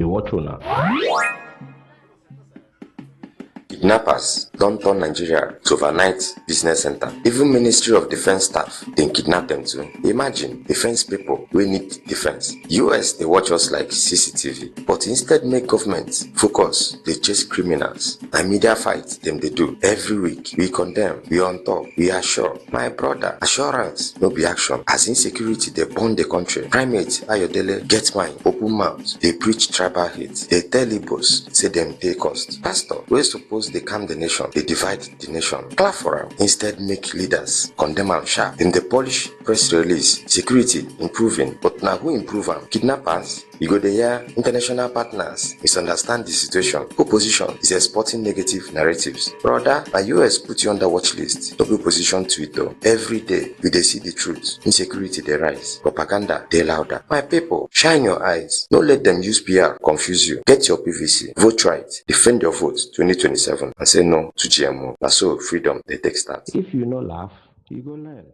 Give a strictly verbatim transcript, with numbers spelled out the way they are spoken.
dey watch una. Kidnappers don turn Nigeria to overnight business center. Even Ministry of Defense staff dem kidnap dem too. Imagine defense people wey need defense. U S dey watch us like C C T V, but instead make government focus dey chase criminals. Na media fight dem dey do every week. We condemn, we on top, we assure. My brother, assurance no be action. As insecurity dey burn the country, Primate Ayodele get mind, open mouth, dey preach tribal hate, dey tell Igbos say dem dey cost. Pastor wey suppose dey calm the nation dey divide the nation. Clap for am. Instead, make leaders condemn am sharp. Dem dey polish press release, security improving, but na who improve am? Kidnappers? You go dey hear international partners misunderstand the situation. Opposition is exporting negative narratives. Brother, na U S put you under watch list. No be opposition tweet o. Every day, we dey see the truth. Insecurity dey rise. Propaganda dey louder. My people, shine your eyes. No let them use P R confuse you. Get your P V C. Vote right. Defend your vote twenty twenty-seven and say no to G M O. Na so freedom dey take start. If you no laugh, you go learn.